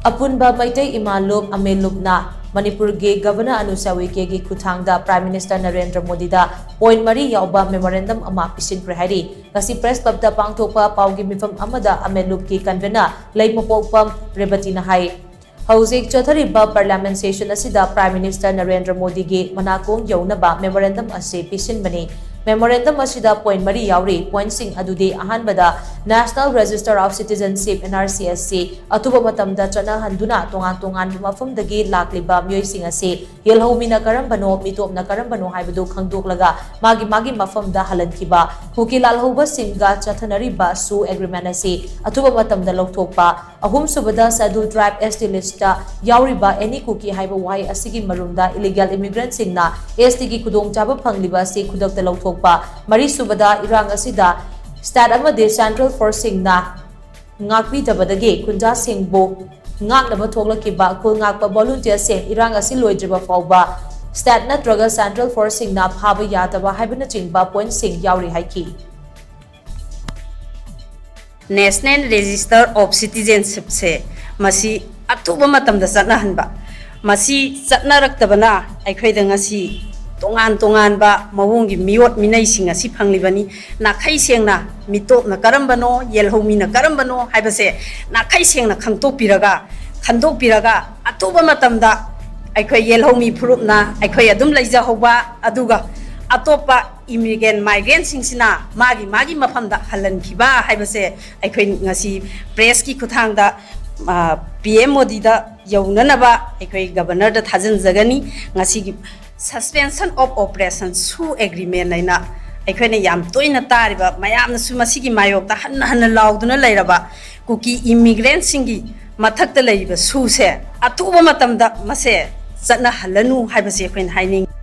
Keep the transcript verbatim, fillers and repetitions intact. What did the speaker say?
ꯑꯄꯨꯟꯕ ꯃꯩꯇꯩ ꯏꯃꯥ ꯂꯨꯞ ꯑꯃꯦ ꯂꯨꯞꯅ ꯃꯅꯤꯄꯨꯔꯒꯤ ꯒꯚꯔꯅꯔ ꯑꯅꯨꯁ꯭ꯌꯥ ꯎꯏꯀꯦꯒꯤ ꯈꯨꯠꯊꯥꯡꯗ ꯄ꯭ꯔꯥꯏꯝ ꯃꯤꯅꯤꯁꯇꯔ ꯅꯔꯦꯟꯗ꯭ꯔ ꯃꯣꯗꯤꯗ ꯄꯣꯏꯟꯠ ꯃꯔꯤ ꯌꯥꯎꯕ ꯃꯦꯃꯣꯔꯦꯟꯗꯝ ꯑꯃ ꯄꯤꯁꯤꯟꯈ꯭ꯔꯦ ꯍꯥꯏꯔꯤ꯫ ꯉꯁꯤ ꯄ꯭ꯔꯦꯁ ꯀ꯭ꯂꯕꯇ ꯄꯥꯡꯊꯣꯛꯄ ꯄꯥꯎꯒꯤ ꯃꯤꯐꯝ ꯑꯃꯗ ꯑꯃꯦ ꯂꯨꯞꯀꯤ ꯀꯟꯚꯦꯅꯔ ꯂꯩꯃꯄꯣꯛꯄꯝ ꯔꯦꯕꯇꯤꯅ ꯍꯥꯏ꯫ ꯍꯧꯖꯤꯛ ꯆꯠꯊꯔꯤꯕ ꯄꯥꯔꯂꯤꯌꯥꯃꯦꯟ ꯁꯦꯁꯟ ꯑꯁꯤꯗ ꯄ꯭ꯔꯥꯏꯝ ꯃꯤꯅꯤꯁꯇꯔ ꯅꯔꯦꯟꯗ꯭ꯔ ꯃꯣꯗꯤꯒꯤ ꯃꯅꯥꯀꯣꯡ ꯌꯧꯅꯕ ꯃꯦꯃꯣꯔꯦꯟꯗꯝ ꯑꯁꯤ ꯄꯤꯁꯤꯟꯕꯅꯤ꯫ ꯃꯦꯃꯣꯔꯦꯟꯗꯝ ꯑꯁꯤꯗ ꯄꯣꯏꯟꯠ ꯃꯔꯤ ꯌꯥꯎꯔꯤ꯫ ꯄꯣꯏꯟꯠꯁꯤꯡ ꯑꯗꯨꯗꯤ, ꯑꯍꯥꯟꯕꯗ, National Register of Citizenship, N R C, ꯑꯁꯤ ꯑꯊꯨꯕ ꯃꯇꯝꯗ ꯆꯠꯅꯍꯟꯗꯨꯅ ꯇꯣꯉꯥꯟ ꯇꯣꯉꯥꯟꯕ ꯃꯐꯝꯗꯒꯤ ꯂꯥꯛꯂꯤꯕ ꯃꯤꯑꯣꯏꯁꯤꯡ ꯑꯁꯤ ꯌꯦꯜꯍꯧꯃꯤꯅ ꯀꯔꯝꯕꯅꯣ, ꯃꯤꯇꯣꯞꯅ ꯀꯔꯝꯕꯅꯣ ꯍꯥꯏꯕꯗꯨ ꯈꯪꯗꯣꯛꯂꯒ ꯃꯥꯒꯤ ꯃꯥꯒꯤ ꯃꯐꯝꯗ ꯍꯜꯍꯟꯈꯤꯕ, ꯀꯨꯀꯤ ꯂꯥꯜꯍꯧꯕꯁꯤꯡꯒ ꯆꯠꯊꯅꯔꯤꯕ ꯁꯨ ꯑꯦꯒ꯭ꯔꯤꯃꯦꯟ ꯑꯁꯤ ꯑꯊꯨꯕ ꯃꯇꯝꯗ ꯂꯧꯊꯣꯛꯄ, ꯑꯍꯨꯝꯁꯨꯕꯗ, Scheduled Tribe S T list ꯌꯥꯎꯔꯤꯕ any Kuki ꯍꯥꯏꯕ ꯋꯥꯍꯩ ꯑꯁꯤꯒꯤ ꯃꯔꯨꯝꯗ illegal immigrant ꯁꯤꯡꯅ S T ꯒꯤ ꯈꯨꯗꯣꯡꯆꯥꯕ ꯐꯪꯂꯤꯕ ꯑꯁꯤ ꯈꯨꯗꯛꯇ ꯂꯧꯊꯣꯛꯄ, ꯃꯔꯤꯁꯨꯕꯗ, ꯏꯔꯥꯡ ꯑꯁꯤꯗ state ꯑꯃꯗꯤ central force ꯁꯤꯡꯅ ꯉꯥꯛꯄꯤꯗꯕꯗꯒꯤ ꯈꯨꯟꯖꯥꯁꯤꯡꯕꯨ ꯉꯥꯛꯅꯕ ꯊꯣꯛꯂꯛꯈꯤꯕ ꯈꯨꯜ ꯉꯥꯛꯄ volunteer ꯁꯤꯡ ꯏꯔꯥꯡ ꯑꯁꯤ ꯂꯣꯏꯗ꯭ꯔꯤꯕ ꯐꯥꯎꯕ state ꯅꯠꯇ꯭ꯔꯒ central force ꯁꯤꯡꯅ ꯐꯥꯕ ꯌꯥꯗꯕ ꯍꯥꯏꯕꯅꯆꯤꯡꯕ ꯄꯣꯏꯟꯠꯁꯤꯡ ꯌꯥꯎꯔꯤ ꯍꯥꯏꯈꯤ꯫ National Register of Citizenship ꯁꯦ ꯃꯁꯤ ꯑꯊꯨꯕ ꯃꯇꯝꯗ ꯆꯠꯅꯍꯟꯕ, ꯃꯁꯤ ꯆꯠꯅꯔꯛꯇꯕꯅ ꯑꯩꯈꯣꯏꯗ ꯉꯁꯤ ꯇꯣꯉꯥꯟ ꯇꯣꯉꯥꯟꯕ ꯃꯑꯣꯡꯒꯤ ꯃꯤꯑꯣꯠ ꯃꯤꯅꯩꯁꯤꯡ ꯑꯁꯤ ꯐꯪꯂꯤꯕꯅꯤ꯫ ꯅꯥꯈꯩ ꯁꯦꯡꯅ ꯃꯤꯇꯣꯞꯅ ꯀꯔꯝꯕꯅꯣ, ꯌꯦꯜꯍꯧꯃꯤꯅ ꯀꯔꯝꯕꯅꯣ ꯍꯥꯏꯕꯁꯦ ꯅꯥꯈꯩ ꯁꯦꯡꯅ ꯈꯪꯗꯣꯛꯄꯤꯔꯒ, ꯈꯟꯗꯣꯛꯄꯤꯔꯒ ꯑꯊꯨꯕ ꯃꯇꯝꯗ ꯑꯩꯈꯣꯏ ꯌꯦꯜꯍꯧꯃꯤ ꯐꯨꯔꯨꯞꯅ ꯑꯩꯈꯣꯏ ꯑꯗꯨꯝ ꯂꯩꯖꯍꯧꯕ, ꯑꯗꯨꯒ ꯑꯇꯣꯞꯄ immigrant migrant ꯁꯤꯡꯁꯤꯅ ꯃꯥꯒꯤ ꯃꯥꯒꯤ ꯃꯐꯝꯗ ꯍꯜꯍꯟꯈꯤꯕ ꯍꯥꯏꯕꯁꯦ ꯑꯩꯈꯣꯏ ꯉꯁꯤ ꯄ꯭ꯔꯦꯁꯀꯤ ꯈꯨꯠꯊꯥꯡꯗ, ꯑ, ꯄꯤ ꯑꯦꯝ ꯃꯣꯗꯤꯗ ꯌꯧꯅꯅꯕ ꯑꯩꯈꯣꯏ ꯒꯕꯔꯅꯔꯗ ꯊꯥꯖꯤꯟꯖꯒꯅꯤ꯫ ꯉꯁꯤꯒꯤ suspension of operation ꯁꯨ ꯑꯦꯒ꯭ꯔꯤꯃꯦꯟ ꯍꯥꯏꯅ ꯑꯩꯈꯣꯏꯅ ꯌꯥꯝ ꯇꯣꯏꯅ ꯇꯥꯔꯤꯕ, ꯃꯌꯥꯝꯅꯁꯨ ꯃꯁꯤꯒꯤ ꯃꯥꯌꯣꯛꯇ ꯍꯟꯅ ꯍꯟꯅ ꯂꯥꯎꯗꯨꯅ ꯂꯩꯔꯕ ꯀꯨꯀꯤ immigrant ꯁꯤꯡꯒꯤ ꯃꯊꯛꯇ ꯂꯩꯔꯤꯕ ꯁꯨꯁꯦ ꯑꯊꯨꯕ ꯃꯇꯝꯗ ꯃꯁꯦ ꯆꯠꯅꯍꯜꯂꯅꯨ ꯍꯥꯏꯕꯁꯦ ꯑꯩꯈꯣꯏꯅ ꯍꯥꯏꯅꯤꯡꯉꯤ꯫